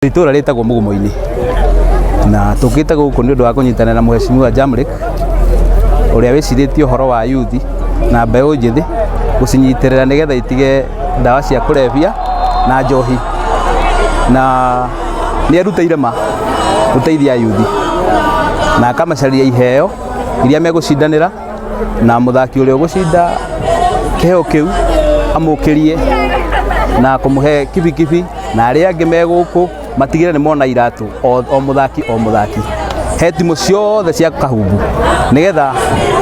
Itũra rĩtagwo Mũgumo-inĩ na tũkĩte gũkũ nĩ ũndũ wa kũnyitanĩra na Mheshimiwa Jamlek ũrĩa wĩcirĩtie ũhoro wa yuthi na mbeũ njĩthĩ gũcinyitĩrĩra nĩgetha itige ndawa cia kũrebia na njohi, na nĩ erutĩire ma gũteithia yuthi na akamacaria iheo iria megũcindanĩra, na mũthaki ũrĩa ũgũcinda kĩheo kĩu amũkĩrie na kũmũhe kibikibi, na arĩa angĩ me gũkũ matigĩre nĩ mona iratũ o mũthaki o mũthaki he timũ ciothe cia Kahumbu, nĩgetha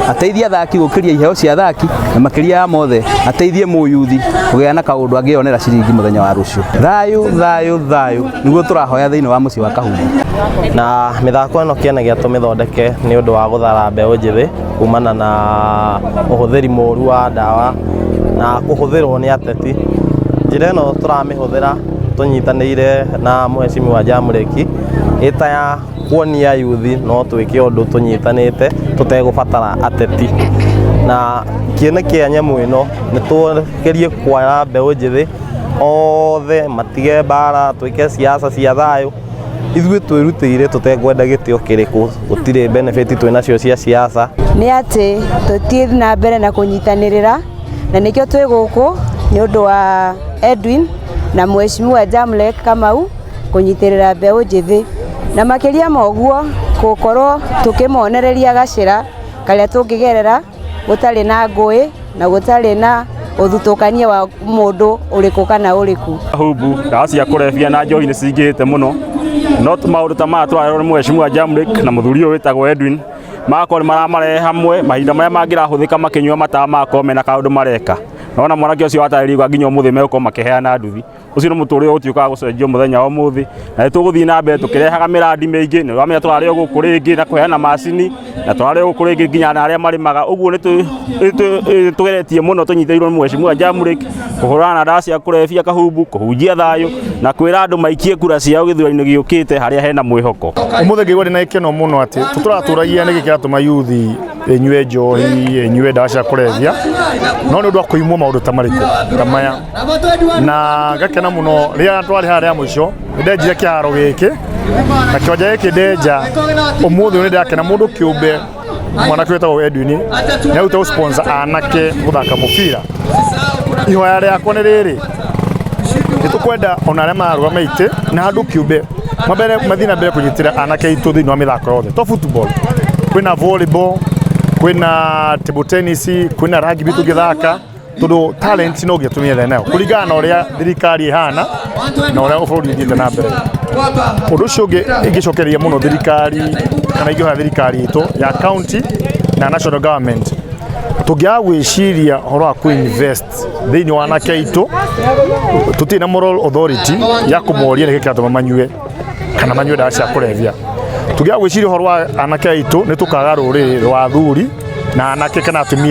ateithie athaki gũkĩria iheo cia athaki, na makĩria ya mothe ateithie mũyuthi kũgĩa na kaũndũ angĩonera ciringi mũthenya wa rũciũ. Thayũ, thayũ, thayũ nĩguo tũrahoya thĩinĩ wa mũciĩ wa Kahumbu. Na mĩthako ĩno kĩene gĩa tũmĩthondeke nĩ ũndũ wa gũthara mbeũ njĩthĩ kumana na ũhũthĩri mũru wa ndawa na kũhũthĩrwo nĩ ateti. Njĩra ĩno tũramĩhũthĩra tũnyitanĩire na Mheshimiwa Jamleki ĩta ya kuonia yuthi no twĩke ũndũ tũnyitanĩte tũtegũbatara ateti. Na kĩene kĩa nyamũ ĩno nĩ tũgerie kwara mbeũ njĩthĩ othe matige mbara, twĩke siasa cia thayũ. Ithuĩ twĩrutĩire tũtekwenda gĩtĩo kĩrĩkũ, gũtirĩ benefit twĩnacio cia siasa. Nĩ atĩ tũthiĩ na mbere na kũnyitanĩrĩra, na nĩkĩo twĩ gũkũ nĩ ũndũ wa Edwin na Mheshimiwa Jamlek Kamau kũnyitĩrĩra mbeũ njĩthĩ, na makĩria ma ũguo gũkorwo tũkĩmonereria gacĩra karĩa tũngĩgerera gũtarĩ na ngũĩ na gũtarĩ na ũthutũkania wa mũndũ ũrĩkũ kana ũrĩkũ. Kahumbu ndawa cia kũrebia na njohi nĩ cingĩhĩte mũno, no maũndũ ta maya tũrarerwo nĩ Mheshimiwa Jamlek na mũthuri ũyũ wĩtagwo Edwin magakorwo nĩ maramarehe hamwe. Mahinda marĩa mangĩrahũthĩka makĩnyua matawa, magakorwo mena kaũndũ mareka. Nona mwanake ũcio watarĩrio nginya ũmũthĩ megũkorwo makĩheana nduthi. Ũcio nĩ mũtũrĩre ũtuĩkaga wa gũcenjio mũthenya wa ũmũthĩ, na nĩ tũgũthiĩ na mbere tũkĩrehaga mĩrandi mĩingĩ. Nĩ ũramenya tũrarĩ o gũkũ rĩngĩ na kũheana macini, na tũrarĩ o gũkũ rĩngĩ nginya na arĩa marĩmaga ũguo. Nĩ tũgeretie mũno tũnyitĩrĩirwo nĩ Mheshimiwa Jamlek kũhũrana na ndawa cia kũrebia Kahumbu, kũhunjia thayũ na kwĩra andũ maikie kura ciao gĩthurano-inĩ gĩũkĩte harĩa hena mwĩhoko. Ũmũthĩ ngĩigua ndĩna gĩkeno mũno atĩ tũtũratũragia nĩkĩ kĩratũma yuthi ĩnyue njohi, ĩnyue ndawa cia kũrebia, no nĩ ũndũ wa kũimwo maũndũ ta marĩkũ ta maya. Na ngakena mũno rĩrĩa twarĩ haha rĩa mũico nĩ ndenjire kĩharo gĩkĩ na kĩwanja gĩkĩ ndenja. Ũmũthĩ ũyũ nĩ ndĩrakena, mũndũ kĩũmbe mwanake wĩtagwo Edwin nĩ arute gũ-sponsor anake gũthaka mũbira. Ihoya rĩakwa nĩ rĩrĩ, nĩ tũkwenda ona arĩa mararũgama itĩ na andũ kĩũmbe mambere mathiĩ na mbere kũnyitĩra anake aitũ thĩinĩ wa mĩthako yothe, to football, kwĩna volleyball, kwĩna table tennis, kwĩna rugby tũngĩthaka, tondũ talent no nginya tũmĩethe nayo kũringana na ũrĩa thirikari ĩhana na ũrĩa bũrũri ũthiĩte na mbere. Ũndũ ũcio ũngĩ ingĩcokereria mũno thirikari kana ingĩhoya thirikari itũ ya county na national government, tũngĩaga gwĩciria ũhoro wa kũ-invest thĩinĩ wa anake aitũ, tũtirĩ na moral authority ya kũmoria nĩkĩ kĩratũma manyue kana manyue ndawa cia kũrebia. Tũngĩaga gwĩciria ũhoro wa anake aitũ, nĩ tũkaga rũrĩrĩ rwa athuri na anake kana atumia.